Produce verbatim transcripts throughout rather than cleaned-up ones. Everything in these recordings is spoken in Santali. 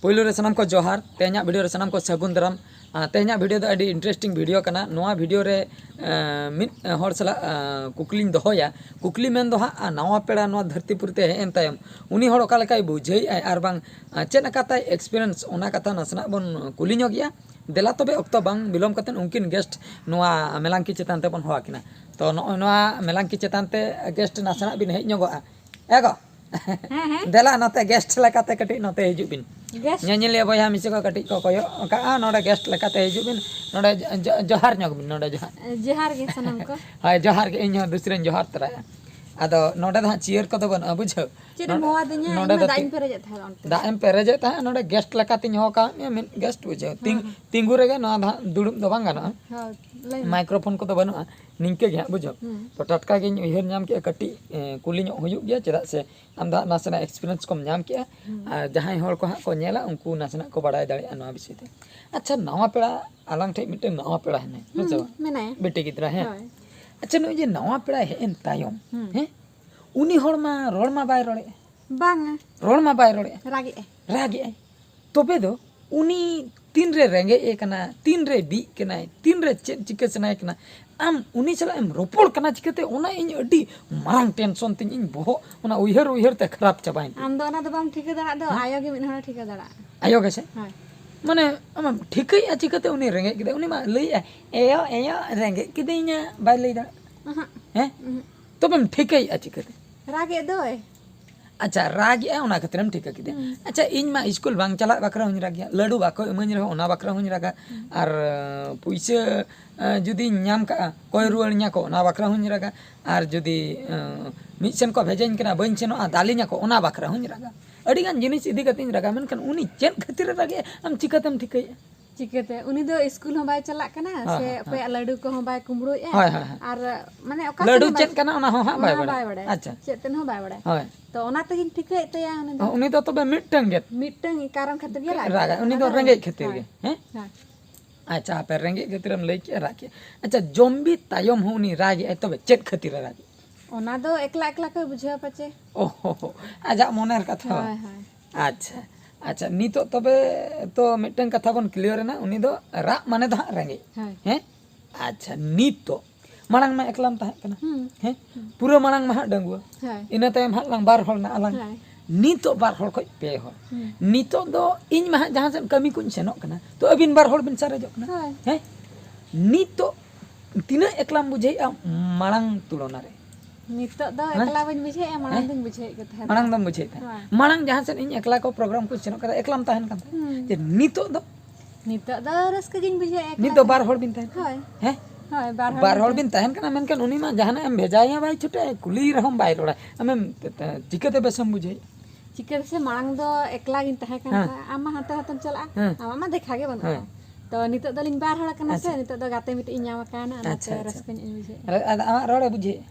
ᱯᱳᱭᱞᱳ ᱨᱮ ᱥᱟᱱᱟᱢ ᱠᱚ ᱡᱚᱦᱟᱨ᱾ ᱛᱮᱦᱮᱧᱟᱜ ᱵᱷᱤᱰᱤᱭᱳ ᱨᱮ ᱥᱟᱱᱟᱢ ᱠᱚ ᱥᱟᱹᱜᱩᱱ ᱫᱟᱨᱟᱢ᱾ ᱟᱨ ᱛᱮᱦᱮᱧᱟᱜ ᱵᱷᱤᱰᱤᱭᱳ ᱫᱚ ᱟᱹᱰᱤ ᱤᱱᱴᱟᱨᱮᱥᱴᱤᱝ ᱵᱷᱤᱰᱤᱭᱳ ᱠᱟᱱᱟ᱾ ᱱᱚᱣᱟ ᱵᱷᱤᱰᱤᱭᱳ ᱨᱮ ᱮᱸ, ᱢᱤᱫ ᱦᱚᱲ ᱥᱟᱞᱟᱜ ᱮᱸ, ᱠᱩᱠᱞᱤᱧ ᱫᱚᱦᱚᱭᱟ᱾ ᱠᱩᱠᱞᱤ ᱢᱮᱱ ᱫᱚ ᱦᱟᱸᱜ, ᱟᱨ ᱱᱟᱣᱟ ᱯᱮᱲᱟ ᱱᱚᱣᱟ ᱫᱷᱟᱹᱨᱛᱤ ᱯᱩᱨᱤ ᱛᱮ ᱦᱮᱡ ᱮᱱ ᱛᱟᱭᱚᱢ ᱩᱱᱤ ᱦᱚᱲ ᱚᱠᱟ ᱞᱮᱠᱟᱭ ᱵᱩᱡᱷᱟᱹᱣᱮᱫᱼᱟᱭ ᱟᱨ ᱵᱟᱝ ᱟᱸ, ᱪᱮᱫ ᱟᱠᱟᱛᱟᱭ ᱮᱠᱥᱯᱤᱨᱤᱭᱮᱱᱥ, ᱚᱱᱟ ᱠᱟᱛᱷᱟ ᱱᱟᱥᱮᱱᱟᱜ ᱵᱚᱱ ᱠᱩᱞᱤ ᱧᱚᱜ ᱜᱮᱭᱟ᱾ ᱫᱮᱞᱟ ᱛᱚᱵᱮ ᱚᱠᱛᱚ ᱵᱟᱝ ᱵᱤᱞᱚᱢ ᱠᱟᱛᱮᱫ ᱩᱱᱠᱤᱱ ᱜᱮᱥᱴ ᱱᱚᱣᱟ ᱢᱮᱞᱟᱝᱠᱤ ᱪᱮᱛᱟᱱ ᱛᱮᱵᱚᱱ ᱦᱚᱦᱚ ᱟᱹᱠᱤᱱᱟ᱾ ᱛᱚ ᱱᱚᱜᱼᱚᱭ ᱱᱚᱣᱟ ᱢᱮᱞᱟᱝᱠᱤ ᱪᱮᱛᱟᱱ ᱛᱮ ᱜᱮᱥᱴ ᱱᱟᱥᱮᱱᱟᱜ ᱵᱤᱱ ᱦᱮᱡ ᱧᱚᱜᱚᱜᱼᱟ᱾ ᱮ ᱜᱚ, ᱦᱮᱸ, ᱦᱮᱸ᱾ ᱫᱮᱞᱟ ᱱᱚᱛᱮ ᱜᱮᱥᱴ ᱞᱮᱠᱟᱛᱮ ᱠᱟᱹᱴᱤᱡ ᱱᱚᱛᱮ ᱦᱤᱡᱩᱜ ᱵᱤᱱ᱾ ᱜᱮᱥᱴ᱾ ᱧᱮᱧᱮᱞᱤᱭᱟᱹ ᱵᱚᱭᱦᱟ ᱢᱤᱥᱤ ᱠᱚ ᱠᱟᱹᱴᱤᱡ ᱠᱚ ᱠᱚᱭᱚᱜ ᱟᱠᱟᱜᱼᱟ, ᱱᱚᱰᱮ ᱜᱮᱥᱴ ᱞᱮᱠᱟᱛᱮ ᱦᱤᱡᱩᱜ ᱵᱤᱱ᱾ ᱱᱚᱰᱮ ᱡᱚ-, ᱡᱚ-, ᱡᱚᱦᱟᱨ ᱧᱚᱜ ᱵᱤᱱ, ᱱᱚᱰᱮ ᱡᱚᱦᱟᱨ᱾ ᱡᱚᱦᱟᱨ ᱜᱮ ᱥᱟᱱᱟᱢ ᱠᱚ᱾ ᱦᱳᱭ, ᱡᱚᱦᱟᱨ ᱜᱮ, ᱤᱧ ᱦᱚᱸ ᱫᱩᱥᱨᱟᱧ ᱡᱚᱦᱟᱨ ᱛᱚᱨᱟᱭᱟ᱾ ᱟᱫᱚ ᱱᱚᱰᱮ ᱫᱚ ᱦᱟᱸᱜ ᱪᱤᱭᱟᱹᱨ ᱠᱚᱫᱚ ᱵᱟᱹᱱᱩᱜᱼᱟ, ᱵᱩᱡᱷᱟᱹᱣ᱾ ᱪᱮᱫ ᱮᱢ ᱱᱚᱰᱮ-, ᱦᱚᱦᱚᱣᱟᱫᱤᱧᱟ? ᱱᱚᱰᱮ ᱤᱧ ᱢᱟ ᱫᱚ ᱫᱟᱜ ᱛᱤ-, ᱤᱧ ᱯᱮᱨᱮᱡᱮᱫ ᱛᱟᱦᱮᱸᱫ ᱚᱱᱛᱮ᱾ ᱫᱟᱜ ᱮᱢ ᱯᱮᱨᱮᱡᱮᱫ ᱛᱟᱦᱮᱸᱫ, ᱱᱚᱰᱮ ᱜᱮᱥᱴ ᱞᱮᱠᱟᱛᱤᱧ ᱦᱚᱦᱚ ᱠᱟᱜ ᱢᱮᱭᱟ, ᱢᱤᱫ ᱜᱮᱥᱴ ᱵᱩᱡᱷᱟᱹᱣ᱾ ᱛᱤᱝ-, ᱦᱳᱭ᱾ ᱛᱤᱸᱜᱩ ᱨᱮᱜᱮ ᱱᱚᱣᱟ ᱫᱚ ᱦᱟᱸᱜ ᱫᱩᱲᱩᱵ ᱫᱚ ᱵᱟᱝ ᱜᱟᱱᱚᱜᱼᱟ᱾ ᱦᱳᱭ, ᱞᱟᱹᱭ ᱢᱮ᱾ ᱢᱟᱭᱠᱨᱳᱯᱷᱳᱱ ᱠᱚᱫᱚ ᱵᱟᱹᱱᱩᱜᱼᱟ, ᱱᱤᱝᱠᱟᱹ ᱜᱮ ᱦᱟᱸᱜ, ᱵᱩᱡᱷᱟᱹᱣ᱾ ᱦᱩᱸ᱾ ᱛᱚ ᱴᱟᱴᱠᱟ ᱜᱤᱧ ᱩᱭᱦᱟᱹᱨ ᱧᱟᱢ ᱠᱮᱜᱼᱟ, ᱠᱟᱹᱴᱤᱡ, ᱮ, ᱠᱩᱞᱤ ᱧᱚᱜ ᱦᱩᱭᱩᱜ ᱜᱮᱭᱟ, ᱪᱮᱫᱟᱜ ᱥᱮ ᱟᱢ ᱫᱚ ᱦᱟᱸᱜ ᱱᱟᱥᱮᱱᱟᱜ ᱮᱠᱥᱯᱤᱨᱤᱭᱮᱱᱥ ᱠᱚᱢ ᱧᱟᱢ ᱠᱮᱜᱼᱟ᱾ ᱦᱩᱸ᱾ ᱟᱨ ᱡᱟᱦᱟᱸᱭ ᱦᱚᱲ ᱠᱚ ᱦᱟᱸᱜ ᱠᱚ ᱧᱮᱞᱟ, ᱩᱱᱠᱩ ᱱᱟᱥᱮᱱᱟᱜ ᱠᱚ ᱵᱟᱲᱟᱭ ᱫᱟᱲᱮᱭᱟᱜᱼᱟ ᱱᱚᱣᱟ ᱵᱤᱥᱚᱭ ᱛᱮ᱾ ᱟᱪᱪᱷᱟ, ᱱᱟᱣᱟ ᱯᱮᱲᱟ, ᱟᱞᱟᱝ ᱴᱷᱮᱡ ᱢᱤᱫᱴᱮᱱ ᱱᱟᱣᱟ ᱯᱮᱲᱟ ᱦᱮᱱᱟᱭ, ᱦᱮᱸ ᱥᱮ ᱦᱩᱸ, ᱵᱟᱝ? ᱢᱮᱱᱟᱭᱟ᱾ ᱵᱤᱴᱤ ᱜᱤᱫᱽᱨᱟᱹ, ᱦᱮᱸ? ᱦᱳᱭ᱾ ᱟᱪᱪᱷᱟ, ᱱᱩᱭ ᱡᱮ ᱱᱟᱣᱟ ᱯᱮᱲᱟᱭ ᱦᱮᱡ ᱮᱱ ᱛᱟᱭᱚᱢ, ᱦᱩᱸ᱾ ᱦᱮᱸ, ᱩᱱᱤ ᱦᱚᱲ ᱢᱟ ᱨᱚᱲ ᱢᱟ ᱵᱟᱭ ᱨᱚᱲᱮᱫᱼᱟ᱾ ᱵᱟᱝᱟ᱾ ᱨᱚᱲ ᱢᱟ ᱵᱟᱭ ᱨᱚᱲᱮᱫᱼᱟ᱾ ᱨᱟᱜᱮᱜᱼᱟᱭ᱾ ᱨᱟᱜᱮᱜᱼᱟᱭ᱾ ᱛᱚᱵᱮ ᱫᱚ ᱩᱱᱤ ᱛᱤᱱᱨᱮ ᱨᱮᱸᱜᱮᱡ ᱮ ᱠᱟᱱᱟ, ᱛᱤᱱᱨᱮ ᱵᱤᱜ ᱠᱟᱱᱟᱭ, ᱛᱤᱱᱨᱮ ᱪᱮᱫ ᱪᱤᱠᱟᱹ ᱥᱟᱱᱟᱭᱮ ᱠᱟᱱᱟ, ᱟᱢ ᱩᱱᱤ ᱥᱟᱞᱟᱜ ᱮᱢ ᱨᱚᱯᱚᱲ ᱠᱟᱱᱟ ᱪᱤᱠᱟᱹᱛᱮ? ᱚᱱᱟ ᱤᱧ ᱟᱹᱰᱤ ᱢᱟᱨᱟᱝ ᱴᱮᱱᱥᱚᱱ ᱛᱤᱧ, ᱤᱧ ᱵᱚᱦᱚᱜ ᱚᱱᱟ ᱩᱭᱦᱟᱹᱨ ᱩᱭᱦᱟᱹᱨ ᱛᱮ ᱠᱷᱟᱨᱟᱯ ᱪᱟᱵᱟᱭᱮᱱ ᱛᱤᱧᱟ᱾ ᱟᱢ ᱫᱚ ᱚᱱᱟ ᱫᱚ ᱵᱟᱢ ᱴᱷᱤᱠᱟᱹ ᱫᱟᱲᱮᱭᱟᱜ ᱫᱚ, ᱦᱮᱸ? ᱟᱭᱳ ᱜᱮ ᱢᱤᱫ ᱦᱚᱲᱮ ᱴᱷᱤᱠᱟᱹ ᱫᱟᱲᱮᱭᱟᱜᱼᱟ᱾ ᱟᱭᱳ ᱜᱮᱥᱮ? ᱦᱳᱭ᱾ ᱢᱟᱱᱮ ᱟᱢᱮᱢ ᱴᱷᱤᱠᱟᱹᱭᱮᱫᱼᱟ ᱪᱤᱠᱟᱹᱛᱮ ᱩᱱᱤ ᱨᱮᱸᱜᱮᱡ ᱠᱮᱫᱟᱭ? ᱩᱱᱤ ᱢᱟ ᱞᱟᱹᱭᱮᱫᱼᱟᱭ, "ᱮᱭᱳ, ᱮᱭᱳ, ᱨᱮᱸᱜᱮᱡ ᱠᱤᱫᱤᱧᱟ", ᱵᱟᱭ ᱞᱟᱹᱭ ᱫᱟᱲᱮᱭᱟᱜᱼᱟ᱾ ᱚᱦᱚᱸ᱾ ᱦᱮᱸ? ᱩᱦᱩᱸ᱾ ᱛᱚᱵᱮᱢ ᱴᱷᱤᱠᱟᱹᱭᱮᱫᱼᱟ ᱪᱤᱠᱟᱹᱛᱮ? ᱨᱟᱜᱮᱫ ᱫᱚᱭ᱾ ᱟᱪᱪᱷᱟ, ᱨᱟᱜᱮᱜᱼᱟᱭ, ᱚᱱᱟ ᱠᱷᱟᱹᱛᱤᱨᱮᱢ ᱴᱷᱤᱠᱟᱹ ᱠᱮᱫᱟ᱾ ᱦᱩᱸ᱾ ᱟᱪᱪᱷᱟ, ᱤᱧ ᱢᱟ ᱤᱥᱠᱩᱞ ᱵᱟᱝ ᱪᱟᱞᱟᱜ ᱵᱟᱠᱷᱨᱟ ᱦᱚᱸᱧ ᱨᱟᱜᱟ, ᱞᱟᱹᱰᱩ ᱵᱟᱠᱚ ᱤᱢᱟᱹᱧ ᱨᱮᱦᱚᱸ ᱚᱱᱟ ᱵᱟᱠᱷᱨᱟ ᱦᱚᱸᱧ ᱨᱟᱜᱟ, ᱟᱨ ᱯᱩᱭᱥᱟᱹ, ᱮ, ᱡᱩᱫᱤᱧ ᱧᱟᱢ ᱠᱟᱜᱼᱟ, ᱠᱚᱭ ᱨᱩᱣᱟᱹᱲᱤᱧᱟ ᱠᱚ, ᱚᱱᱟ ᱵᱟᱠᱷᱨᱟ ᱦᱚᱸᱧ ᱨᱟᱜᱟ, ᱟᱨ ᱡᱩᱫᱤ, ᱮ, ᱢᱤᱫ ᱥᱮᱱ ᱠᱚ ᱵᱷᱮᱡᱟᱧ ᱠᱟᱱᱟ, ᱵᱟᱹᱧ ᱥᱮᱱᱚᱜᱼᱟ, ᱫᱟᱞᱤᱧᱟ ᱠᱚ, ᱚᱱᱟ ᱵᱟᱠᱷᱨᱟ ᱦᱚᱸᱧ ᱨᱟᱜᱟ᱾ ᱟᱹᱰᱤ ᱜᱟᱱ ᱡᱤᱱᱤᱥ ᱤᱫᱤ ᱠᱟᱛᱮᱧ ᱨᱟᱜᱟ, ᱢᱮᱱᱠᱷᱟᱱ ᱩᱱᱤ ᱪᱮᱫ ᱠᱷᱟᱹᱛᱤᱨᱮ ᱨᱟᱜᱮᱜᱼᱟ, ᱟᱢ ᱪᱤᱠᱟᱹᱛᱮᱢ ᱴᱷᱤᱠᱟᱹᱭᱮᱜᱼᱟ? ᱪᱤᱠᱟᱹᱛᱮ? ᱩᱱᱤ ᱫᱚ ᱤᱥᱠᱩᱞ ᱦᱚᱸ ᱵᱟᱭ ᱪᱟᱞᱟᱜ ᱠᱟᱱᱟ, ᱦᱳᱭ, ᱥᱮ ᱦᱳᱭ, ᱦᱳᱭ᱾ ᱚᱠᱚᱭᱟᱜ ᱞᱟᱹᱰᱩ ᱠᱚᱦᱚᱸ ᱵᱟᱭ ᱠᱩᱢᱵᱽᱲᱩᱭᱮᱫᱼᱟ᱾ ᱦᱳᱭ, ᱦᱳᱭ, ᱦᱳᱭ᱾ ᱟᱨ ᱢᱟᱱᱮ ᱚᱠᱟ ᱞᱟᱹᱰᱩ ᱥᱮᱫ ᱦᱚᱸ ᱵᱟᱭ ᱪᱮᱫ ᱠᱟᱱᱟ, ᱚᱱᱟ ᱦᱚᱸ ᱦᱟᱸᱜ ᱵᱟᱭ ᱚᱱᱟ ᱵᱟᱲᱟᱭᱟ᱾ ᱵᱟᱭ ᱵᱟᱲᱟᱭᱟ᱾ ᱟᱪᱪᱷᱟ᱾ ᱪᱮᱫ ᱛᱮᱫ ᱦᱚᱸ ᱵᱟᱭ ᱵᱟᱲᱟᱭᱟ᱾ ᱦᱳᱭ᱾ ᱛᱚ ᱚᱱᱟ ᱛᱮᱜᱤᱧ ᱴᱷᱤᱠᱟᱹᱭᱮᱫ ᱛᱟᱭᱟ ᱩᱱᱤ ᱫᱚ᱾ ᱩᱱᱤ ᱫᱚ ᱛᱚᱵᱮ ᱢᱤᱫᱴᱟᱝ ᱜᱮ ᱢᱤᱫᱴᱟᱝ ᱠᱟᱨᱚᱱ ᱠᱷᱟᱹᱛᱤᱨ ᱜᱮ ᱨᱟᱜ ᱨᱟᱜᱟᱭ᱾ ᱩᱱᱤ ᱫᱚ ᱦᱳᱭ᱾ ᱜᱮ, ᱦᱮᱸ? ᱦᱳᱭ᱾ ᱟᱪᱪᱷᱟ, ᱟᱯᱮ ᱨᱮᱸᱜᱮᱡ ᱠᱷᱟᱹᱛᱤᱨᱮᱢ ᱞᱟᱹᱭ ᱠᱮᱜᱼᱟ, ᱨᱟᱜ ᱠᱮᱜᱼᱟ᱾ ᱟᱪᱪᱷᱟ, ᱡᱚᱢ ᱵᱤ ᱛᱟᱭᱚᱢ ᱦᱚᱸ ᱩᱱᱤ ᱨᱟᱜᱮᱜᱼᱟᱭ, ᱛᱚᱵᱮ ᱪᱮᱫ ᱠᱷᱟᱹᱛᱤᱨᱮ ᱨᱟᱜᱮᱜᱼᱟ? ᱚᱱᱟ ᱫᱚ ᱮᱠᱞᱟ ᱮᱠᱞᱟ ᱠᱚ ᱵᱩᱡᱷᱟᱹᱣᱟ ᱯᱟᱪᱮ᱾ ᱳ ᱦᱳ ᱦᱳ, ᱟᱡᱟᱜ ᱢᱚᱱᱮᱨ ᱠᱟᱛᱷᱟ᱾ ᱦᱳᱭ, ᱦᱳᱭ᱾ ᱟᱪᱪᱷᱟ, ᱟᱪᱪᱷᱟ, ᱱᱤᱛᱚᱜ ᱛᱚᱵᱮ ᱛᱚ ᱢᱤᱫᱴᱟᱝ ᱠᱟᱛᱷᱟ ᱵᱚᱱ ᱠᱞᱤᱭᱟᱨ ᱮᱱᱟ, ᱩᱱᱤ ᱫᱚ ᱨᱟᱜ ᱢᱟᱱᱮ ᱫᱚ ᱦᱟᱸᱜ ᱨᱮᱸᱜᱮᱡ᱾ ᱦᱳᱭ᱾ ᱦᱮᱸ? ᱟᱪᱪᱷᱟ, ᱱᱤᱛᱚᱜ ᱢᱟᱲᱟᱝ ᱢᱟ ᱮᱠᱞᱟᱢ ᱛᱟᱦᱮᱸ ᱠᱟᱱᱟ᱾ ᱦᱩᱸ᱾ ᱦᱮᱸ? ᱯᱩᱨᱟᱹ ᱢᱟᱲᱟᱝ ᱢᱟ ᱦᱟᱸᱜ ᱰᱟᱺᱜᱩᱣᱟᱹ᱾ ᱦᱳᱭ᱾ ᱤᱱᱟᱹ ᱛᱟᱭᱚᱢ ᱦᱟᱸᱜ ᱞᱟᱝ ᱵᱟᱨ ᱦᱚᱲ ᱱᱟ ᱟᱞᱟᱝ᱾ ᱦᱳᱭ᱾ ᱱᱤᱛᱚᱜ ᱵᱟᱨ ᱦᱚᱲ ᱠᱷᱚᱡ ᱯᱮ ᱦᱚᱲ᱾ ᱦᱩᱸ᱾ ᱱᱤᱛᱚᱜ ᱫᱚ ᱤᱧ ᱢᱟ ᱦᱟᱸᱜ ᱡᱟᱦᱟᱸ ᱥᱮᱫ ᱠᱟᱹᱢᱤ ᱠᱚᱧ ᱥᱮᱱᱚᱜ ᱠᱟᱱᱟ, ᱛᱚ ᱟᱹᱵᱤᱱ ᱵᱟᱨ ᱦᱚᱲ ᱵᱤᱱ ᱥᱟᱨᱮᱡᱚᱜ ᱠᱟᱱᱟ᱾ ᱦᱳᱭ᱾ ᱦᱮᱸ? ᱱᱤᱛᱚᱜ ᱛᱤᱱᱟᱹᱜ ᱮᱠᱞᱟᱢ ᱵᱩᱡᱷᱟᱹᱣᱮᱫᱼᱟ ᱢᱟᱲᱟᱝ ᱛᱩᱞᱚᱱᱟ ᱨᱮ? ᱱᱤᱛᱚᱜ ᱫᱚ ᱦᱮᱸ? ᱮᱠᱞᱟ ᱵᱟᱹᱧ ᱵᱩᱡᱷᱟᱹᱣᱮᱫᱼᱟ, ᱢᱟᱲᱟᱝ ᱦᱮᱸ? ᱫᱚᱧ ᱵᱩᱡᱷᱟᱹᱣᱮᱫ ᱠᱚ ᱛᱟᱦᱮᱸᱫ᱾ ᱢᱟᱲᱟᱝ ᱫᱚᱢ ᱵᱩᱡᱷᱟᱹᱣᱮᱫ ᱛᱟᱦᱮᱸᱫ? ᱦᱳᱭ᱾ ᱢᱟᱲᱟᱝ ᱡᱟᱦᱟᱸ ᱥᱮᱫ ᱤᱧ ᱮᱠᱞᱟ ᱠᱚ ᱯᱨᱳᱜᱨᱟᱢ ᱠᱚ ᱥᱮᱱᱚᱜ ᱠᱟᱱᱟ, ᱮᱠᱞᱟᱢ ᱛᱟᱦᱮᱱ ᱠᱟᱱ ᱛᱟᱦᱮᱸᱫ᱾ ᱦᱩᱸ᱾ ᱡᱮ ᱱᱤᱛᱚᱜ ᱫᱚ? ᱱᱤᱛᱚᱜ ᱫᱚ ᱨᱟᱹᱥᱠᱟᱹ ᱜᱤᱧ ᱵᱩᱡᱷᱟᱹᱣᱮᱫᱼᱟ ᱮᱠᱞᱟ ᱱᱤᱛ ᱫᱚ ᱛᱮ᱾ ᱵᱟᱨ ᱦᱚᱲ ᱵᱤᱱ ᱛᱟᱦᱮᱱ ᱠᱟᱱᱟ? ᱦᱳᱭ᱾ ᱦᱮᱸ? ᱦᱳᱭ, ᱵᱟᱨ ᱦᱚᱲ ᱵᱟᱨ ᱵᱤᱱ ᱦᱚᱲ ᱛᱟᱦᱮᱱ ᱵᱤᱱ ᱛᱟᱦᱮᱱ ᱠᱟᱱᱟ, ᱢᱮᱱᱠᱷᱟᱱ ᱩᱱᱤ ᱢᱟ ᱡᱟᱦᱟᱱᱟᱜ ᱮᱢ ᱵᱷᱮᱡᱟᱭᱟ ᱵᱟᱭ ᱪᱷᱩᱴᱟᱹᱜᱼᱟ, ᱠᱩᱞᱤ ᱨᱮᱦᱚᱸ ᱵᱟᱭ ᱨᱚᱲᱟ᱾ ᱟᱢᱮᱢ ᱪᱤᱠᱟᱹᱛᱮ ᱵᱮᱥᱮᱢ ᱵᱩᱡᱷᱟᱹᱣᱮᱫᱼᱟ? ᱪᱤᱠᱟᱹ ᱥᱮ ᱢᱟᱲᱟᱝ ᱫᱚ ᱮᱠᱞᱟ ᱜᱤᱧ ᱛᱟᱦᱮᱸ ᱠᱟᱱ ᱦᱮᱸ᱾ ᱛᱟᱦᱮᱸᱫ, ᱟᱢ ᱢᱟ ᱦᱟᱱᱛᱮ ᱱᱟᱛᱮᱢ ᱪᱟᱞᱟᱜᱼᱟ, ᱦᱮᱸ᱾ ᱟᱢᱟᱜ ᱢᱟ ᱫᱮᱠᱷᱟ ᱜᱮ ᱵᱟᱹᱱᱩᱜᱼᱟ᱾ ᱦᱮᱸ᱾ ᱛᱚ ᱱᱤᱛᱚᱜ ᱫᱚᱞᱤᱧ ᱵᱟᱨ ᱦᱚᱲ ᱠᱟᱱᱟ ᱥᱮ, ᱟᱪᱪᱷᱟ᱾ ᱱᱤᱛᱚᱜ ᱫᱚ ᱜᱟᱛᱮ ᱢᱤᱫᱴᱤᱡ ᱤᱧ ᱧᱟᱢ ᱟᱠᱟᱱᱟ, ᱚᱱᱟᱛᱮ ᱟᱪᱪᱷᱟ, ᱟᱪᱪᱷᱟ᱾ ᱨᱟᱹᱥᱠᱟᱹ ᱧᱚᱜ ᱤᱧ ᱵᱩᱡᱷᱟᱹᱣᱮᱫᱼᱟ᱾ ᱟᱨ, ᱟᱨ ᱟᱢᱟᱜ ᱨᱚᱲᱮ ᱵᱩᱡᱷᱟᱹᱣᱮᱫᱼᱟ?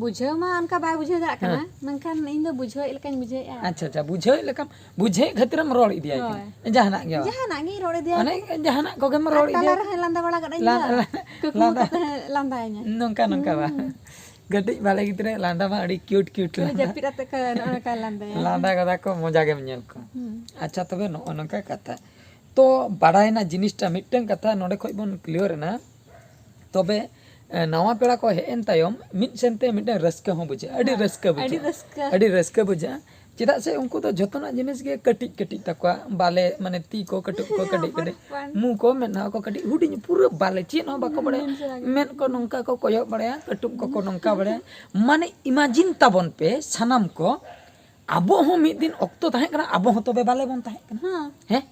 ᱵᱩᱡᱷᱟᱹᱣ ᱢᱟ ᱚᱱᱠᱟ ᱵᱟᱭ ᱵᱩᱡᱷᱟᱹᱣ ᱫᱟᱲᱮᱭᱟᱜ ᱠᱟᱱᱟ, ᱦᱮᱸ᱾ ᱢᱮᱱᱠᱷᱟᱱ ᱤᱧ ᱫᱚ ᱵᱩᱡᱷᱟᱹᱣᱮᱫ ᱞᱮᱠᱟᱧ ᱵᱩᱡᱷᱟᱹᱣᱮᱫᱼᱟ᱾ ᱟᱪᱪᱷᱟ, ᱟᱪᱪᱷᱟ, ᱵᱩᱡᱷᱟᱹᱣᱮᱫ ᱞᱮᱠᱟᱢ, ᱵᱩᱡᱷᱟᱹᱣᱮᱫ ᱠᱷᱟᱹᱛᱤᱨᱮᱢ ᱨᱚᱲ ᱤᱫᱤᱭᱟᱭ ᱠᱟᱱᱟ᱾ ᱦᱳᱭ᱾ ᱡᱟᱦᱟᱱᱟᱜ ᱜᱮ ᱵᱟᱝ? ᱡᱟᱦᱟᱱᱟᱜ ᱜᱤᱧ ᱨᱚᱲ ᱤᱫᱤᱭᱟ᱾ ᱚᱱᱮ ᱡᱟᱦᱟᱱᱟᱜ ᱠᱚᱜᱮᱢ ᱟᱨ ᱨᱚᱲ ᱛᱟᱞᱟ ᱤᱫᱤᱭᱟ᱾ ᱨᱮᱦᱚᱸ ᱞᱟᱸᱫᱟ ᱵᱟᱲᱟ ᱜᱚᱫ ᱟᱹᱧ ᱞᱟᱸᱫᱟ, ᱫᱚ᱾ ᱠᱩᱠᱢᱩ ᱞᱟᱸᱫᱟ᱾ ᱠᱟᱛᱮ ᱞᱟᱸᱫᱟᱭᱟᱹᱧᱟᱹ᱾ ᱱᱚᱝᱠᱟ, ᱱᱚᱝᱠᱟ ᱵᱟᱝ᱾ ᱦᱩᱸ᱾ ᱠᱟᱹᱴᱤᱡ ᱵᱟᱞᱮ ᱜᱤᱫᱽᱨᱟᱹ ᱞᱟᱸᱫᱟ ᱢᱟ ᱟᱹᱰᱤ ᱠᱤᱭᱩᱴ, ᱠᱤᱭᱩᱴ ᱢᱟᱱᱮ ᱞᱟᱸᱫᱟ᱾ ᱡᱟᱹᱯᱤᱫ ᱟᱛᱮ ᱠᱚ ᱱᱚᱜᱼᱚ ᱱᱚᱝᱠᱟ ᱞᱟᱸᱫᱟᱭᱟ᱾ ᱞᱟᱸᱫᱟ ᱠᱟᱫᱟ ᱠᱚ, ᱢᱚᱡᱟ ᱜᱮᱢ ᱧᱮᱞ ᱠᱚᱣᱟ᱾ ᱦᱩᱸ᱾ ᱟᱪᱪᱷᱟ, ᱛᱚᱵᱮ ᱱᱚᱜᱼᱚ ᱱᱚᱝᱠᱟ ᱠᱟᱛᱷᱟ᱾ ᱛᱚ ᱵᱟᱲᱟᱭᱮᱱᱟ ᱡᱤᱱᱤᱥᱴᱟ, ᱢᱤᱫᱴᱟᱝ ᱠᱟᱛᱷᱟ ᱱᱚᱰᱮ ᱠᱷᱚᱡ ᱵᱚᱱ ᱠᱞᱤᱭᱟᱨ ᱮᱱᱟ᱾ ᱛᱚᱵᱮ, ᱮ, ᱱᱟᱣᱟ ᱯᱮᱲᱟ ᱠᱚ ᱦᱮᱡ ᱮᱱ ᱛᱟᱭᱚᱢ ᱢᱤᱫ ᱥᱮᱱᱛᱮ ᱢᱤᱫᱴᱟᱝ ᱨᱟᱹᱥᱠᱟᱹ ᱦᱚᱸ ᱵᱩᱡᱷᱟᱹᱜᱼᱟ, ᱟᱹᱰᱤ ᱦᱮᱸ, ᱨᱟᱹᱥᱠᱟᱹ ᱟᱹᱰᱤ ᱵᱩᱡᱷᱟᱹᱜᱼᱟ᱾ ᱨᱟᱹᱥᱠᱟᱹ᱾ ᱟᱹᱰᱤ ᱨᱟᱹᱥᱠᱟᱹ ᱵᱩᱡᱷᱟᱹᱜᱼᱟ᱾ ᱪᱮᱫᱟᱜ ᱥᱮ ᱩᱱᱠᱩ ᱫᱚ ᱡᱷᱚᱛᱚᱱᱟᱜ ᱡᱤᱱᱤᱥ ᱜᱮ ᱠᱟᱹᱴᱤᱡ ᱠᱟᱹᱴᱤᱡ ᱛᱟᱠᱚᱣᱟ, ᱵᱟᱞᱮ, ᱢᱟᱱᱮ ᱛᱤ ᱠᱚ ᱠᱟᱹᱴᱩᱵ ᱠᱚ ᱠᱟᱹᱴᱤᱡ ᱦᱚᱯᱚᱱ ᱠᱟᱹᱴᱤᱡ, ᱦᱚᱯᱚᱱ᱾ ᱢᱩ ᱠᱚ, ᱢᱮᱫᱦᱟ ᱠᱚ ᱠᱟᱹᱴᱤᱡ ᱦᱩᱰᱤᱧ, ᱯᱩᱨᱟᱹ ᱵᱟᱞᱮ, ᱪᱮᱫ ᱦᱚᱸ ᱵᱟᱠᱚ ᱵᱟᱲᱟᱭᱟ᱾ ᱦᱩᱰᱤᱧ ᱥᱮᱬᱟ ᱜᱮ᱾ ᱢᱮᱫ ᱠᱚ ᱱᱚᱝᱠᱟ ᱠᱚ ᱠᱚᱭᱚᱜ ᱵᱟᱲᱟᱭᱟ, ᱠᱟᱹᱴᱩᱵ ᱠᱚᱠᱚ ᱱᱚᱝᱠᱟ ᱵᱟᱲᱟᱭᱟ, ᱢᱟᱱᱮ ᱤᱢᱟᱡᱤᱱ ᱛᱟᱵᱚᱱ ᱯᱮ ᱥᱟᱱᱟᱢ ᱠᱚ, ᱟᱵᱚ ᱦᱚᱸ ᱢᱤᱫ ᱫᱤᱱ ᱚᱠᱛᱚ ᱛᱟᱦᱮᱸ ᱠᱟᱱᱟ, ᱟᱵᱚ ᱦᱚᱸ ᱛᱚᱵᱮ ᱵᱟᱞᱮ ᱵᱚᱱ ᱛᱟᱦᱮᱸ ᱠᱟᱱᱟ᱾ ᱦᱮᱸ᱾ ᱦᱮᱸ?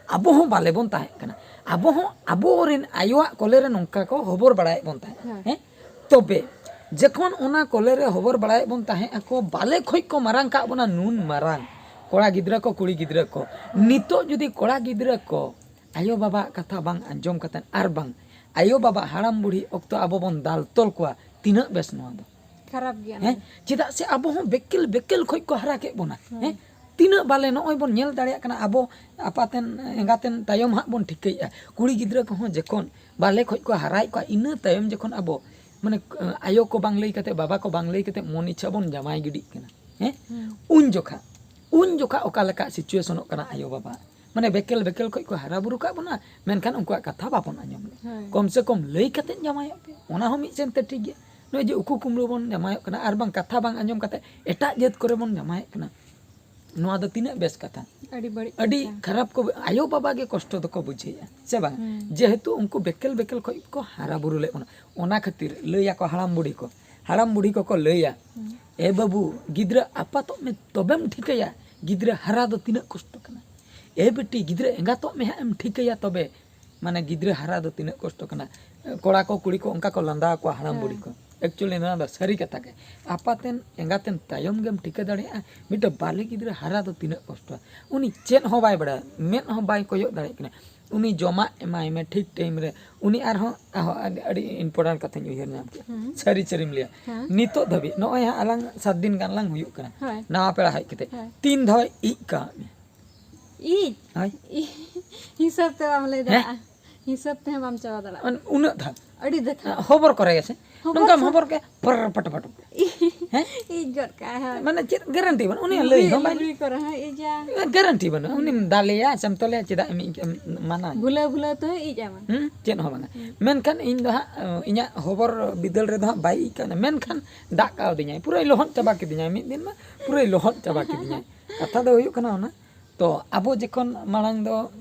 ᱟᱵᱚ ᱦᱚᱸ ᱵᱟᱞᱮ ᱵᱚᱱ ᱛᱟᱦᱮᱸ ᱠᱟᱱᱟ᱾ ᱟᱵᱚ ᱦᱚᱸ ᱟᱵᱚᱨᱮᱱ ᱟᱭᱳᱣᱟᱜ ᱠᱚᱞᱮ ᱨᱮ ᱱᱚᱝᱠᱟ ᱠᱚ ᱦᱚᱵᱚᱨ ᱵᱟᱲᱟᱭᱮᱫ ᱵᱚᱱ ᱛᱟᱦᱮᱸᱫ᱾ ᱦᱮᱸ᱾ ᱦᱮᱸ? ᱛᱚᱵᱮ ᱡᱚᱠᱷᱚᱱ ᱚᱱᱟ ᱠᱚᱞᱮ ᱨᱮ ᱦᱚᱵᱚᱨ ᱵᱟᱲᱟᱭᱮᱫ ᱵᱚᱱ ᱛᱟᱦᱮᱸᱫ ᱟᱠᱚ, ᱵᱟᱞᱮ ᱠᱷᱚᱡ ᱠᱚ ᱢᱟᱨᱟᱝ ᱠᱟᱜ ᱵᱚᱱᱟ ᱱᱩᱱ ᱢᱟᱨᱟᱝ, ᱠᱚᱲᱟ ᱜᱤᱫᱽᱨᱟᱹ ᱠᱚ, ᱠᱩᱲᱤ ᱜᱤᱫᱽᱨᱟᱹ ᱠᱚ᱾ ᱦᱮᱸ᱾ ᱱᱤᱛᱚᱜ ᱡᱩᱫᱤ ᱠᱚᱲᱟ ᱜᱤᱫᱽᱨᱟᱹ ᱠᱚ ᱟᱭᱳ ᱵᱟᱵᱟᱣᱟᱜ ᱠᱟᱛᱷᱟ ᱵᱟᱝ ᱟᱸᱡᱚᱢ ᱠᱟᱛᱮᱫ, ᱟᱨ ᱵᱟᱝ ᱟᱭᱳ ᱵᱟᱵᱟ ᱦᱟᱲᱟᱢ ᱵᱩᱲᱦᱤ ᱚᱠᱛᱚ ᱟᱵᱚ ᱵᱚᱱ ᱫᱟᱞ ᱛᱚᱞ ᱠᱚᱣᱟ, ᱛᱤᱱᱟᱹᱜ ᱵᱮᱥ ᱱᱚᱣᱟ ᱫᱚ? ᱠᱷᱟᱨᱟᱯ ᱜᱮᱭᱟ ᱦᱮᱸ? ᱚᱱᱟ᱾ ᱪᱮᱫᱟᱜ ᱥᱮ ᱟᱵᱚ ᱦᱚᱸ ᱵᱮᱠᱮᱞ, ᱵᱮᱠᱮᱞ ᱠᱷᱚᱡ ᱠᱚ ᱦᱟᱨᱟ ᱠᱮᱫ ᱵᱚᱱᱟ᱾ ᱦᱮᱸ᱾ ᱦᱮᱸ? ᱛᱤᱱᱟᱹᱜ ᱵᱟᱞᱮ ᱱᱚᱜᱼᱚᱭ ᱵᱚᱱ ᱧᱮᱞ ᱫᱟᱲᱮᱭᱟᱜ ᱠᱟᱱᱟ, ᱟᱵᱚ ᱟᱯᱟᱛᱮᱱ ᱮᱸᱜᱟᱛᱮᱱ ᱛᱟᱭᱚᱢ ᱦᱟᱸᱜ ᱵᱚᱱ ᱴᱷᱤᱠᱟᱹᱭᱮᱫᱼᱟ᱾ ᱠᱩᱲᱤ ᱜᱤᱫᱽᱨᱟᱹ ᱠᱚᱦᱚᱸ ᱡᱚᱠᱷᱚᱱ ᱵᱟᱞᱮ ᱠᱷᱚᱡ ᱠᱚ ᱦᱟᱨᱟᱭᱮᱫ ᱠᱚᱣᱟ, ᱤᱱᱟᱹ ᱛᱟᱭᱚᱢ ᱡᱚᱠᱷᱚᱱ ᱟᱵᱚ, ᱢᱟᱱᱮ, ᱟᱭᱳ ᱠᱚ ᱵᱟᱝ ᱞᱟᱹᱭ ᱠᱟᱛᱮ, ᱵᱟᱵᱟ ᱠᱚ ᱵᱟᱝ ᱞᱟᱹᱭ ᱠᱟᱛᱮ ᱢᱚᱱ ᱤᱪᱪᱷᱟ ᱵᱚᱱ ᱡᱟᱶᱟᱭ ᱜᱤᱰᱤᱜ ᱠᱟᱱᱟ᱾ ᱦᱮᱸ? ᱦᱩᱸ᱾ ᱩᱱ ᱡᱚᱠᱷᱟ ᱩᱱ ᱡᱚᱠᱷᱟ ᱚᱠᱟ ᱞᱮᱠᱟ ᱥᱤᱪᱩᱭᱮᱥᱚᱱᱚᱜ ᱠᱟᱱᱟ ᱟᱭᱳ ᱵᱟᱵᱟ? ᱢᱟᱱᱮ ᱵᱮᱠᱮᱞ ᱵᱮᱠᱮᱞ ᱠᱷᱚᱡ ᱠᱚ ᱦᱟᱨᱟ ᱵᱩᱨᱩ ᱠᱟᱜ ᱵᱚᱱᱟ, ᱢᱮᱱᱠᱷᱟᱱ ᱩᱱᱠᱩᱣᱟᱜ ᱠᱟᱛᱷᱟ ᱵᱟᱵᱚᱱ ᱟᱸᱡᱚᱢ ᱞᱮᱫ᱾ ᱦᱳᱭ᱾ ᱠᱚᱢ ᱥᱮ ᱠᱚᱢ ᱞᱟᱹᱭ ᱠᱟᱛᱮ ᱡᱟᱶᱟᱭᱚᱜ ᱯᱮ, ᱚᱱᱟ ᱦᱚᱸ ᱢᱤᱫ ᱥᱮᱱ ᱛᱮ ᱴᱷᱤᱠ ᱜᱮᱭᱟ᱾ ᱱᱚᱜᱼᱚᱭ ᱡᱮ ᱩᱠᱩ ᱠᱩᱢᱲᱩ ᱵᱚᱱ ᱡᱟᱶᱟᱭᱚᱜ ᱠᱟᱱᱟ ᱟᱨ ᱵᱟᱝ ᱠᱟᱛᱷᱟ ᱵᱟᱝ ᱟᱸᱡᱚᱢ ᱠᱟᱛᱮ ᱮᱴᱟᱜ ᱡᱟᱹᱛ ᱠᱚᱨᱮ ᱵᱚᱱ ᱡᱟᱶᱟᱭᱚᱜ ᱠᱟᱱᱟ, ᱱᱚᱣᱟ ᱫᱚ ᱛᱤᱱᱟᱹᱜ ᱵᱮᱥ ᱠᱟᱛᱷᱟ? ᱟᱹᱰᱤ ᱵᱟᱹᱲᱤᱡ ᱟᱹᱰᱤ ᱠᱟᱛᱷᱟ᱾ ᱠᱷᱟᱨᱟᱯ ᱠᱚ, ᱟᱭᱳ ᱵᱟᱵᱟ ᱜᱮ ᱠᱚᱥᱴᱚ ᱫᱚᱠᱚ ᱵᱩᱡᱷᱟᱹᱣᱮᱫᱼᱟ, ᱥᱮ ᱵᱟᱝ? ᱦᱩᱸ᱾ ᱡᱮᱦᱮᱛᱩ ᱩᱱᱠᱩ ᱵᱮᱠᱮᱞ ᱵᱮᱠᱮᱞ ᱠᱷᱚᱡ ᱠᱚ ᱦᱟᱨᱟ ᱵᱩᱨᱩ ᱞᱮᱫ ᱵᱚᱱᱟ, ᱚᱱᱟ ᱠᱷᱟᱹᱛᱤᱨ ᱞᱟᱹᱭ ᱟᱠᱚ ᱦᱟᱲᱟᱢ ᱵᱩᱲᱦᱤ ᱠᱚ, ᱦᱟᱲᱟᱢ ᱵᱩᱲᱦᱤ ᱠᱚᱠᱚ ᱞᱟᱹᱭᱟ, ᱦᱩᱸ᱾ "ᱮ ᱵᱟᱹᱵᱩ, ᱜᱤᱫᱽᱨᱟᱹ ᱟᱯᱟᱛᱚᱜ ᱢᱮ, ᱛᱚᱵᱮᱢ ᱴᱷᱤᱠᱟᱹᱭᱟ ᱜᱤᱫᱽᱨᱟᱹ ᱦᱟᱨᱟ ᱫᱚ ᱛᱤᱱᱟᱹᱜ ᱠᱚᱥᱴᱚ ᱠᱟᱱᱟ᱾ ᱮ ᱵᱤᱴᱤ, ᱜᱤᱫᱽᱨᱟᱹ ᱮᱸᱜᱟᱛᱚᱜ ᱢᱮ ᱦᱟᱸᱜ ᱮᱢ ᱴᱷᱤᱠᱟᱹᱭᱟ ᱛᱚᱵᱮ᱾" ᱢᱟᱱᱮ ᱜᱤᱫᱽᱨᱟᱹ ᱦᱟᱨᱟ ᱫᱚ ᱛᱤᱱᱟᱹᱜ ᱠᱚᱥᱴᱚ ᱠᱟᱱᱟ᱾ ᱠᱚᱲᱟ ᱠᱚ ᱠᱩᱲᱤ ᱠᱚ ᱚᱱᱠᱟ ᱠᱚ ᱞᱟᱸᱫᱟ ᱟᱠᱚᱣᱟ ᱦᱟᱲᱟᱢ ᱦᱮᱸ᱾ ᱵᱩᱲᱦᱤ ᱠᱚ᱾ ᱮᱠᱪᱩᱭᱮᱞᱤ ᱱᱚᱣᱟ ᱫᱚ ᱥᱟᱹᱨᱤ ᱠᱟᱛᱷᱟ ᱜᱮ᱾ ᱟᱯᱟᱛᱮᱱ ᱮᱸᱜᱟᱛᱮᱱ ᱛᱟᱭᱚᱢ ᱜᱮᱢ ᱴᱷᱤᱠᱟᱹ ᱫᱟᱲᱮᱭᱟᱜᱼᱟ ᱢᱤᱫᱴᱮᱱ ᱵᱟᱞᱮ ᱜᱤᱫᱽᱨᱟᱹ ᱦᱟᱨᱟ ᱫᱚ ᱛᱤᱱᱟᱹᱜ ᱠᱚᱥᱴᱚ᱾ ᱩᱱᱤ ᱪᱮᱫ ᱦᱚᱸ ᱵᱟᱭ ᱵᱟᱲᱟᱭᱟ, ᱢᱮᱫ ᱦᱚᱸ ᱵᱟᱭ ᱠᱚᱭᱚᱜ ᱫᱟᱲᱮᱭᱟᱜ ᱠᱟᱱᱟ᱾ ᱩᱱᱤ ᱡᱚᱢᱟᱜ ᱮᱢᱟᱭ ᱢᱮ ᱴᱷᱤᱠ ᱴᱟᱭᱤᱢ ᱨᱮ᱾ ᱩᱱᱤ ᱟᱨᱦᱚᱸ, ᱟᱨᱦᱚᱸ ᱟᱹᱰᱤ, ᱟᱹᱰᱤ ᱤᱢᱯᱚᱨᱴᱮᱱᱴ ᱠᱟᱛᱷᱟᱧ ᱩᱭᱦᱟᱹᱨ ᱧᱟᱢ ᱠᱮᱫᱟ᱾ ᱦᱩᱸ᱾ ᱥᱟᱹᱨᱤ ᱥᱟᱹᱨᱤᱢ ᱞᱟᱹᱭᱟ, ᱦᱮᱸ᱾ ᱱᱤᱛᱚᱜ ᱫᱷᱟᱹᱵᱤᱡ ᱱᱚᱜᱼᱚᱭ ᱦᱟᱸᱜ ᱟᱞᱟᱝ ᱥᱟᱛ ᱫᱤᱱ ᱜᱟᱱ ᱞᱟᱝ ᱦᱩᱭᱩᱜ ᱠᱟᱱᱟ᱾ ᱦᱳᱭ᱾ ᱱᱟᱣᱟ ᱯᱮᱲᱟ ᱦᱮᱡ ᱠᱟᱛᱮ ᱦᱳᱭ᱾ ᱛᱤᱱ ᱫᱷᱟᱣ ᱤᱡ ᱠᱟᱜ ᱢᱮ? ᱤᱡ? ᱦᱳᱭ᱾ ᱤᱡ᱾ ᱦᱤᱥᱟᱹᱵ ᱛᱮ ᱵᱟᱢ ᱞᱟᱹᱭ ᱦᱮᱸ? ᱫᱟᱲᱮᱭᱟᱜᱼᱟ᱾ ᱦᱤᱥᱟᱹᱵ ᱛᱮᱦᱚᱸ ᱵᱟᱢ ᱪᱟᱵᱟ ᱫᱟᱲᱮᱭᱟᱜᱼᱟ᱾ ᱩᱱ-, ᱩᱱᱟᱹᱜ ᱫᱷᱟᱣ? ᱟᱹᱰᱤ ᱫᱷᱟᱣ᱾ ᱦᱚᱵᱚᱨ ᱠᱚᱨᱮ ᱜᱮ ᱥᱮ? ᱦᱚᱵᱚᱨ ᱱᱚᱝᱠᱟᱢ ᱠᱚ- ᱦᱚᱵᱚᱨ ᱠᱮ, ᱯᱚᱨ ᱯᱚᱴ ᱯᱚᱴ᱾ ᱦᱮᱸ? ᱤᱡ ᱜᱚᱫ ᱠᱟᱜᱼᱟᱭ, ᱦᱳᱭ᱾ ᱢᱟᱱᱮ ᱪᱮᱫ ᱜᱟᱨᱮᱱᱴᱤ ᱵᱟᱹᱱᱩᱜᱼᱟ? ᱩᱱᱤ ᱞᱟᱹᱭ ᱞᱩᱜᱽᱲᱤ, ᱦᱚᱸ ᱵᱟᱭ ᱞᱩᱜᱽᱲᱤ ᱠᱚᱨᱮ ᱦᱚᱸ ᱤᱡᱟ᱾ ᱜᱟᱨᱮᱱᱴᱤ ᱵᱟᱹᱱᱩᱜᱼᱟ᱾ ᱩᱱᱤᱢ ᱫᱟᱞᱮᱭᱟ ᱥᱮᱢ ᱛᱚᱞᱮᱭᱟ, ᱪᱮᱫᱟᱜ ᱮᱢ ᱤᱡ-, ᱮᱢ ᱢᱟᱱᱟ? ᱵᱷᱩᱞᱟᱹᱣ ᱵᱷᱩᱞᱟᱹᱣ ᱛᱮᱦᱚᱸ ᱤᱡ ᱟᱢᱟ᱾ ᱦᱩᱸ, ᱪᱮᱫ ᱦᱚᱸ ᱵᱟᱝᱟ᱾ ᱦᱩᱸ᱾ ᱢᱮᱱᱠᱷᱟᱱ ᱤᱧ ᱫᱚ ᱦᱟᱸᱜ, ᱤᱧᱟᱹᱜ ᱦᱚᱵᱚᱨ ᱵᱤᱫᱟᱹᱞ ᱨᱮᱫᱚ ᱦᱟᱸᱜ ᱵᱟᱭ ᱤᱡ ᱠᱟᱣᱫᱤᱧᱟ᱾ ᱢᱮᱱᱠᱷᱟᱱ ᱫᱟᱜ ᱠᱟᱣᱫᱤᱧᱟᱭ᱾ ᱯᱩᱨᱟᱹᱭ ᱞᱚᱦᱚᱫ ᱪᱟᱵᱟ ᱠᱤᱫᱤᱧᱟᱭ᱾ ᱢᱤᱫ ᱫᱤᱱ ᱢᱟ ᱯᱩᱨᱟᱹᱭ ᱞᱚᱦᱚᱫ ᱪᱟᱵᱟ ᱠᱤᱫᱤᱧᱟᱭ᱾ ᱠᱟᱛᱷᱟ ᱫᱚ ᱦᱩᱭᱩᱜ ᱠᱟᱱᱟ ᱚᱱᱟ, ᱛᱚ ᱟᱵᱚ ᱡᱚᱠᱷᱚᱱ ᱢᱟᱲᱟᱝ ᱫᱚ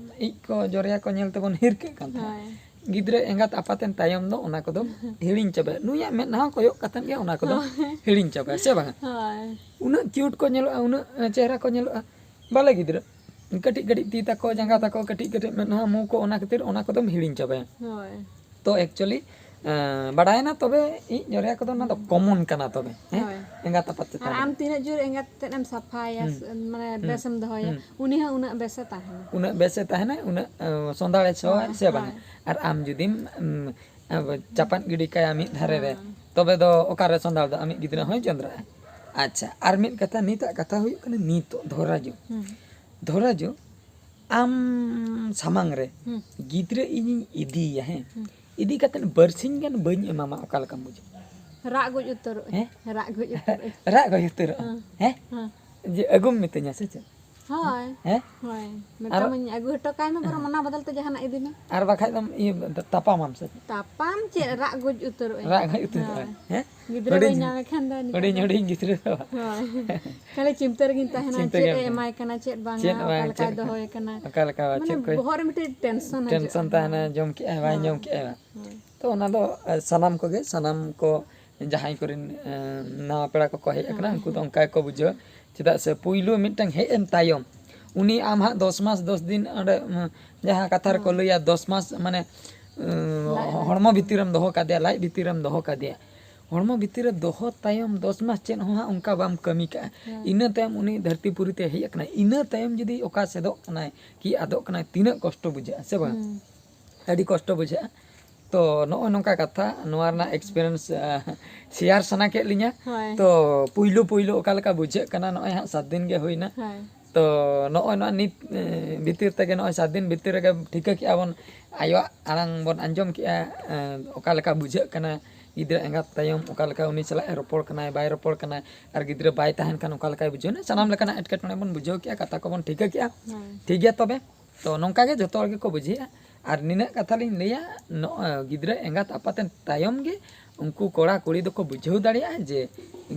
ᱤᱡ ᱠᱚ ᱡᱚᱨᱭᱟ ᱠᱚ ᱧᱮᱞ ᱛᱮᱵᱚᱱ ᱦᱤᱨᱠᱟᱹᱜ ᱠᱟᱱ ᱛᱟᱦᱮᱸᱫ, ᱦᱳᱭ᱾ ᱜᱤᱫᱽᱨᱟᱹ ᱮᱸᱜᱟᱛ ᱟᱯᱟᱛᱮᱱ ᱛᱟᱭᱚᱢ ᱫᱚ ᱚᱱᱟ ᱠᱚᱫᱚ ᱦᱤᱲᱤᱧ ᱪᱟᱵᱟᱭᱟ᱾ ᱱᱩᱭᱟᱜ ᱢᱮᱫ ᱦᱚᱸ ᱠᱚᱭᱚᱜ ᱠᱟᱛᱮᱫ ᱜᱮ ᱚᱱᱟ ᱠᱚᱫᱚ ᱦᱳᱭ᱾ ᱦᱤᱲᱤᱧ ᱪᱟᱵᱟᱭᱟ, ᱥᱮ ᱵᱟᱝᱟ? ᱦᱳᱭ᱾ ᱩᱱᱟᱹᱜ ᱠᱤᱭᱩᱴ ᱠᱚ ᱧᱮᱞᱚᱜᱼᱟ, ᱩᱱᱟᱹᱜ ᱪᱮᱦᱨᱟ ᱠᱚ ᱧᱮᱞᱚᱜᱼᱟ, ᱵᱟᱞᱮ ᱜᱤᱫᱽᱨᱟᱹ᱾ ᱠᱟᱹᱴᱤᱡ ᱠᱟᱹᱴᱤᱡ ᱛᱤ ᱛᱟᱠᱚ, ᱡᱟᱸᱜᱟ ᱛᱟᱠᱚ, ᱠᱟᱹᱴᱤᱡ ᱠᱟᱹᱴᱤᱡ ᱢᱮᱫᱦᱟ, ᱢᱩ ᱠᱚ, ᱚᱱᱟ ᱠᱷᱟᱹᱛᱤᱨ ᱚᱱᱟ ᱠᱚᱫᱚᱢ ᱦᱤᱲᱤᱧ ᱪᱟᱵᱟᱭᱟ᱾ ᱦᱳᱭ᱾ ᱛᱚ actually, ᱮᱸ, ᱵᱟᱲᱟᱭᱮᱱᱟ ᱛᱚᱵᱮ ᱤᱡ ᱡᱚᱨᱭᱟ ᱠᱚᱫᱚ ᱚᱱᱟ ᱫᱚ ᱦᱩᱸ᱾ ᱠᱚᱢᱚᱱ ᱠᱟᱱᱟ ᱛᱚᱵᱮ, ᱦᱮᱸ? ᱦᱳᱭ᱾ ᱮᱸᱜᱟᱛ ᱟᱯᱟᱛ ᱪᱮᱛᱟᱱ ᱟᱨ ᱨᱮ᱾ ᱟᱢ ᱛᱤᱱᱟᱹᱜ ᱡᱳᱨ ᱮᱸᱜᱟᱛ ᱛᱮᱫ ᱮᱢ ᱥᱟᱯᱷᱟᱭᱟ, ᱦᱩᱸ᱾ ᱥᱮ-, ᱢᱟᱱᱮ ᱦᱩᱸ᱾ ᱵᱮᱥᱮᱢ ᱫᱚᱦᱚᱭᱟ, ᱦᱩᱸ᱾ ᱩᱱᱤ ᱦᱚᱸ ᱩᱱᱟᱹᱜ ᱵᱮᱥᱮ ᱛᱟᱦᱮᱱᱟ᱾ ᱩᱱᱟᱹᱜ ᱵᱮᱥᱮ ᱛᱟᱦᱮᱱᱟ, ᱩᱱᱟᱹᱜ, ᱮᱸ, ᱥᱚᱸᱫᱷᱟᱲᱮ ᱥᱚᱣᱟ, ᱦᱳᱭ, ᱥᱮ ᱵᱟᱝᱟ? ᱦᱳᱭ᱾ ᱟᱨ ᱟᱢ ᱡᱩᱫᱤᱢ, ᱩᱢ, ᱮᱸ, ᱪᱟᱯᱟᱫ ᱜᱤᱰᱤ ᱠᱟᱭᱟ ᱢᱤᱫ ᱫᱷᱟᱨᱮ ᱨᱮ, ᱦᱮᱸ᱾ ᱛᱚᱵᱮ ᱫᱚ ᱚᱠᱟᱨᱮ ᱥᱚᱸᱫᱷᱟᱲ ᱫᱚ ᱟᱢᱤᱡ ᱜᱤᱫᱽᱨᱟᱹ ᱦᱚᱸᱭ ᱡᱚᱸᱫᱽᱨᱟᱜᱼᱟ? ᱟᱪᱪᱷᱟ, ᱟᱨ ᱢᱤᱫ ᱠᱟᱛᱷᱟ, ᱱᱤᱛᱟᱜ ᱠᱟᱛᱷᱟ ᱦᱩᱭᱩᱜ ᱠᱟᱱᱟ ᱱᱤᱛᱚᱜ, ᱫᱷᱚᱨᱟ ᱡᱚ᱾ ᱦᱩᱸ᱾ ᱫᱷᱚᱨᱟ ᱡᱚ, ᱟᱢ ᱥᱟᱢᱟᱝ ᱨᱮ ᱦᱩᱸ᱾ ᱜᱤᱫᱽᱨᱟᱹ ᱤᱧᱤᱧ ᱤᱫᱤᱭᱮᱭᱟ, ᱦᱮᱸ? ᱦᱩᱸ᱾ ᱤᱫᱤ ᱠᱟᱛᱮᱫ ᱵᱟᱨᱥᱤᱧ ᱜᱟᱱ ᱵᱟᱹᱧ ᱮᱢᱟᱢᱟ, ᱚᱠᱟ ᱞᱮᱠᱟᱢ ᱵᱩᱡᱷᱟᱹᱣᱟ? ᱨᱟᱜ ᱜᱚᱡ ᱩᱛᱟᱹᱨᱚᱜ ᱟᱹᱧ᱾ ᱦᱮᱸ? ᱨᱟᱜ ᱜᱚᱡ ᱩᱛᱟᱹᱨᱚᱜ ᱟᱹᱧ᱾ ᱨᱟᱜ ᱜᱚᱡ ᱩᱛᱟᱹᱨᱚᱜ ᱟᱢ? ᱦᱮᱸ᱾ ᱦᱮᱸ? ᱦᱮᱸ᱾ ᱡᱮ ᱟᱹᱜᱩᱢ ᱢᱤᱛᱟᱹᱧᱟ ᱥᱮ ᱪᱮᱫ? ᱦᱳᱭ᱾ ᱦᱮᱸ? ᱦᱳᱭ᱾ ᱢᱮᱛᱟᱢᱟᱹᱧ ᱟᱹᱜᱩ ᱦᱚᱴᱚ ᱠᱟᱭ ᱢᱮ, ᱵᱚᱨᱚᱝ ᱚᱱᱟ ᱵᱚᱫᱚᱞ ᱛᱮ ᱡᱟᱦᱟᱱᱟᱜ ᱤᱫᱤ ᱢᱮ᱾ ᱟᱨ ᱵᱟᱠᱷᱟᱡ ᱫᱚᱢ ᱤᱭᱟᱹ ᱛᱟᱯᱟᱢᱟᱢ ᱥᱮ ᱪᱮᱫ? ᱛᱟᱯᱟᱢ ᱪᱮᱫ, ᱨᱟᱜ ᱜᱚᱡ ᱩᱛᱟᱹᱨᱚᱜ ᱟᱹᱧ᱾ ᱨᱟᱜ ᱜᱚᱡ ᱩᱛᱟᱹᱨᱚᱜ ᱟᱹᱧ᱾ ᱦᱮᱸ? ᱜᱤᱫᱽᱨᱟᱹ ᱵᱟᱹᱧ ᱧᱟᱢᱮ ᱠᱷᱟᱱ ᱫᱚ ᱱᱤᱛᱚᱜ ᱦᱩᱰᱤᱧ ᱫᱚ᱾ ᱦᱩᱰᱤᱧ ᱜᱤᱫᱽᱨᱟᱹ ᱫᱚ᱾ ᱦᱳᱭ᱾ ᱠᱷᱟᱹᱞᱤ ᱪᱤᱱᱛᱟᱹ ᱨᱮᱜᱤᱧ ᱛᱟᱦᱮᱱᱟ, ᱪᱤᱱᱛᱟᱹ ᱪᱮᱫ ᱜᱮᱢ ᱮ ᱛᱟᱦᱮᱱᱟ᱾ ᱮᱢᱟᱭ ᱠᱟᱱᱟ, ᱪᱮᱫ ᱵᱟᱝᱟ, ᱪᱮᱫ ᱵᱟᱝ, ᱚᱠᱟ ᱞᱮᱠᱟᱭ ᱪᱮᱫ ᱫᱚᱦᱚᱭᱮ ᱠᱟᱱᱟ᱾ ᱚᱠᱟ ᱞᱮᱠᱟ ᱵᱟᱝ, ᱢᱟᱱᱮ ᱪᱮᱫ ᱠᱚᱭ ᱵᱚᱦᱚᱜ ᱨᱮ ᱢᱤᱫᱴᱮᱡ ᱴᱮᱱᱥᱚᱱ ᱦᱤᱡᱩᱜᱼᱟ᱾ ᱴᱮᱱᱥᱚᱱ ᱛᱟᱦᱮᱱᱟ, ᱡᱚᱢ ᱠᱮᱜᱼᱟᱭ ᱵᱟᱭ ᱦᱳᱭ᱾ ᱡᱚᱢ ᱠᱮᱜᱼᱟᱭ ᱵᱟᱝ᱾ ᱦᱳᱭ᱾ ᱛᱚ ᱚᱱᱟ ᱫᱚ ᱮ, ᱥᱟᱱᱟᱢ ᱠᱚᱜᱮ, ᱥᱟᱱᱟᱢ ᱠᱚ ᱡᱟᱦᱟᱸᱭ ᱠᱚᱨᱮᱱ ᱮ, ᱱᱟᱣᱟ ᱯᱮᱲᱟ ᱠᱚᱠᱚ ᱦᱮᱡ ᱟᱠᱟᱱᱟ, ᱦᱳᱭ᱾ ᱩᱱᱠᱩ ᱫᱚ ᱚᱱᱠᱟ ᱜᱮᱠᱚ ᱵᱩᱡᱷᱟᱹᱣᱟ᱾ ᱪᱮᱫᱟᱜ ᱥᱮ ᱯᱩᱭᱞᱩ ᱢᱤᱫᱴᱟᱝ ᱦᱮᱡ ᱮᱱ ᱛᱟᱭᱚᱢ ᱩᱱᱤ ᱟᱢ ᱦᱟᱸᱜ ᱫᱚᱥ ᱢᱟᱥ ᱫᱚᱥ ᱫᱤᱱ ᱚᱸᱰᱮ ᱩᱢ, ᱡᱟᱦᱟᱸ ᱠᱟᱛᱷᱟ ᱨᱮᱠᱚ ᱦᱳᱭ᱾ ᱞᱟᱹᱭᱟ ᱫᱚᱥ ᱢᱟᱥ ᱢᱟᱱᱮ ᱩᱢ, ᱞᱟᱡ ᱨᱮ᱾ ᱦᱚᱲᱢᱚ ᱵᱷᱤᱛᱤᱨᱮᱢ ᱫᱚᱦᱚ ᱠᱟᱫᱮᱭᱟ, ᱞᱟᱡ ᱵᱷᱤᱛᱤᱨᱮᱢ ᱫᱚᱦᱚ ᱠᱟᱫᱮᱭᱟ᱾ ᱦᱚᱲᱢᱚ ᱵᱷᱤᱛᱤᱨ ᱨᱮ ᱫᱚᱦᱚ ᱛᱟᱭᱚᱢ ᱫᱚᱥ ᱢᱟᱥ ᱪᱮᱫ ᱦᱚᱸ ᱦᱟᱸᱜ ᱚᱱᱠᱟ ᱵᱟᱢ ᱠᱟᱹᱢᱤ ᱠᱟᱜᱼᱟ᱾ ᱦᱳᱭ᱾ ᱤᱱᱟᱹ ᱛᱟᱭᱚᱢ ᱩᱱᱤ ᱫᱷᱟᱹᱨᱛᱤ ᱯᱩᱨᱤ ᱛᱮ ᱦᱮᱡ ᱟᱠᱟᱱᱟᱭ, ᱤᱱᱟᱹ ᱛᱟᱭᱚᱢ ᱡᱩᱫᱤ ᱚᱠᱟ ᱥᱮᱫᱚᱜ ᱠᱟᱱᱟᱭ ᱠᱤ ᱟᱫᱚᱜ ᱠᱟᱱᱟᱭ, ᱛᱤᱱᱟᱹᱜ ᱠᱚᱥᱴᱚ ᱵᱩᱡᱷᱟᱹᱜᱼᱟ ᱥᱮ ᱵᱟᱝ? ᱦᱩᱸ᱾ ᱟᱹᱰᱤ ᱠᱚᱥᱴᱚ ᱵᱩᱡᱷᱟᱹᱜᱼᱟ᱾ ᱛᱚ ᱱᱚᱜᱼᱚᱭ ᱱᱚᱝᱠᱟ ᱠᱟᱛᱷᱟ, ᱱᱚᱣᱟ ᱨᱮᱱᱟᱜ ᱮᱠᱥᱯᱤᱨᱤᱭᱮᱱᱥ ᱥᱮᱭᱟᱨ ᱥᱟᱱᱟ ᱠᱮᱫ ᱞᱤᱧᱟ᱾ ᱦᱳᱭ᱾ ᱛᱚ ᱯᱩᱭᱞᱩ ᱯᱩᱭᱞᱩ ᱚᱠᱟ ᱞᱮᱠᱟ ᱵᱩᱡᱷᱟᱹᱜ ᱠᱟᱱᱟ ᱱᱚᱜᱼᱚᱭ ᱦᱟᱸᱜ ᱥᱟᱛ ᱫᱤᱱ ᱜᱮ ᱦᱩᱭᱱᱟ᱾ ᱦᱳᱭ᱾ ᱛᱚ ᱱᱚᱜᱼᱚᱭ ᱱᱚᱣᱟ ᱱᱤᱛ ᱮ, ᱵᱷᱤᱛᱤᱨ ᱛᱮᱜᱮ ᱱᱚᱜᱼᱚᱭ ᱥᱟᱛ ᱫᱤᱱ ᱵᱷᱤᱛᱤᱨ ᱨᱮᱜᱮ ᱴᱷᱤᱠᱟᱹ ᱠᱮᱜᱼᱟ ᱵᱚᱱ, ᱟᱭᱳᱣᱟᱜ ᱟᱲᱟᱝ ᱵᱚᱱ ᱟᱸᱡᱚᱢ ᱠᱮᱜᱼᱟ, ᱮ, ᱚᱠᱟ ᱞᱮᱠᱟ ᱵᱩᱡᱷᱟᱹᱜ ᱠᱟᱱᱟ ᱜᱤᱫᱽᱨᱟᱹ ᱮᱸᱜᱟᱛ ᱛᱟᱭᱚᱢ, ᱚᱠᱟ ᱞᱮᱠᱟ ᱩᱱᱤ ᱥᱟᱞᱟᱜ ᱮ ᱨᱚᱯᱚᱲ ᱠᱟᱱᱟᱭ ᱵᱟᱭ ᱨᱚᱯᱚᱲ ᱠᱟᱱᱟᱭ, ᱟᱨ ᱜᱤᱫᱽᱨᱟᱹ ᱵᱟᱭ ᱛᱟᱦᱮᱱ ᱠᱷᱟᱱ ᱚᱠᱟ ᱞᱮᱠᱟᱭ ᱵᱩᱡᱷᱟᱹᱣ ᱮᱱᱟ, ᱥᱟᱱᱟᱢ ᱞᱮᱠᱟᱱᱟᱜ ᱮᱴᱠᱮᱴᱚᱬᱮ ᱵᱚᱱ ᱵᱩᱡᱷᱟᱹᱣ ᱠᱮᱜᱼᱟ, ᱠᱟᱛᱷᱟ ᱠᱚᱵᱚᱱ ᱴᱷᱤᱠᱟᱹ ᱠᱮᱜᱼᱟ᱾ ᱦᱳᱭ᱾ ᱴᱷᱤᱠ ᱜᱮᱭᱟ ᱛᱚᱵᱮ, ᱛᱚ ᱱᱚᱝᱠᱟ ᱜᱮ ᱡᱚᱛᱚ ᱦᱚᱲ ᱜᱮᱠᱚ ᱵᱩᱡᱷᱟᱹᱜᱼᱟ᱾ ᱟᱨ ᱱᱤᱱᱟᱹᱜ ᱠᱟᱛᱷᱟ ᱞᱤᱧ ᱞᱟᱹᱭᱟ, ᱱᱚᱜᱼᱚᱭ ᱜᱤᱫᱽᱨᱟᱹ ᱮᱸᱜᱟᱛ ᱟᱯᱟᱛ ᱮᱱ ᱛᱟᱭᱚᱢ ᱜᱮ ᱩᱱᱠᱩ ᱠᱚᱲᱟ ᱠᱩᱲᱤ ᱫᱚᱠᱚ ᱵᱩᱡᱷᱟᱹᱣ ᱫᱟᱲᱮᱭᱟᱜᱼᱟ ᱡᱮ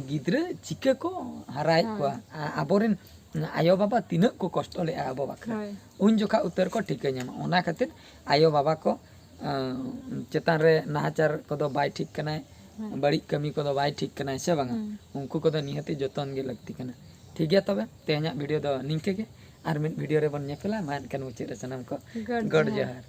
ᱜᱤᱫᱽᱨᱟᱹ ᱪᱤᱠᱟᱹ ᱠᱚ ᱦᱟᱨᱟᱭᱮᱫ ᱦᱳᱭ᱾ ᱠᱚᱣᱟ᱾ ᱟ-, ᱟᱵᱚᱨᱮᱱ ᱟᱭᱳᱼᱵᱟᱵᱟ ᱛᱤᱱᱟᱹᱜ ᱠᱚ ᱠᱚᱥᱴᱚ ᱞᱮᱫᱼᱟ ᱟᱵᱚ ᱵᱟᱠᱷᱨᱟ᱾ ᱦᱳᱭ᱾ ᱩᱱ ᱡᱚᱠᱷᱟ ᱩᱛᱟᱹᱨ ᱠᱚ ᱴᱷᱤᱠᱟᱹ ᱧᱟᱢᱟ᱾ ᱚᱱᱟ ᱠᱷᱟᱹᱛᱤᱨ ᱟᱭᱳᱼᱵᱟᱵᱟ ᱠᱚ ᱟᱸ, ᱪᱮᱛᱟᱱ ᱨᱮ ᱱᱟᱦᱟᱪᱟᱨ ᱠᱚᱫᱚ ᱵᱟᱭ ᱴᱷᱤᱠ ᱠᱟᱱᱟᱭ, ᱦᱳᱭ᱾ ᱵᱟᱹᱲᱤᱡ ᱠᱟᱹᱢᱤ ᱠᱚᱫᱚ ᱵᱟᱭ ᱴᱷᱤᱠ ᱠᱟᱱᱟᱭ, ᱥᱮ ᱵᱟᱝᱟ? ᱦᱩᱸ᱾ ᱩᱱᱠᱩ ᱠᱚᱫᱚ ᱱᱤᱦᱟᱹᱛᱤ ᱡᱚᱛᱚᱱ ᱜᱮ ᱞᱟᱹᱠᱛᱤ ᱠᱟᱱᱟ᱾ ᱴᱷᱤᱠ ᱜᱮᱭᱟ ᱛᱚᱵᱮ, ᱛᱮᱦᱮᱧᱟᱜ ᱵᱷᱤᱰᱤᱭᱳ ᱫᱚ ᱱᱤᱝᱠᱟᱹ ᱜᱮ᱾ ᱟᱨ ᱢᱤᱫ ᱵᱷᱤᱰᱤᱭᱳ ᱨᱮᱵᱚᱱ ᱧᱮᱯᱮᱞᱟ᱾ ᱢᱟ ᱮᱱᱠᱷᱟᱱ ᱢᱩᱪᱟᱹᱫ ᱨᱮ ᱥᱟᱱᱟᱢ ᱠᱚ ᱜᱚᱰ ᱜᱚᱰ ᱡᱚᱦᱟᱨ᱾ ᱡᱚᱦᱟᱨ᱾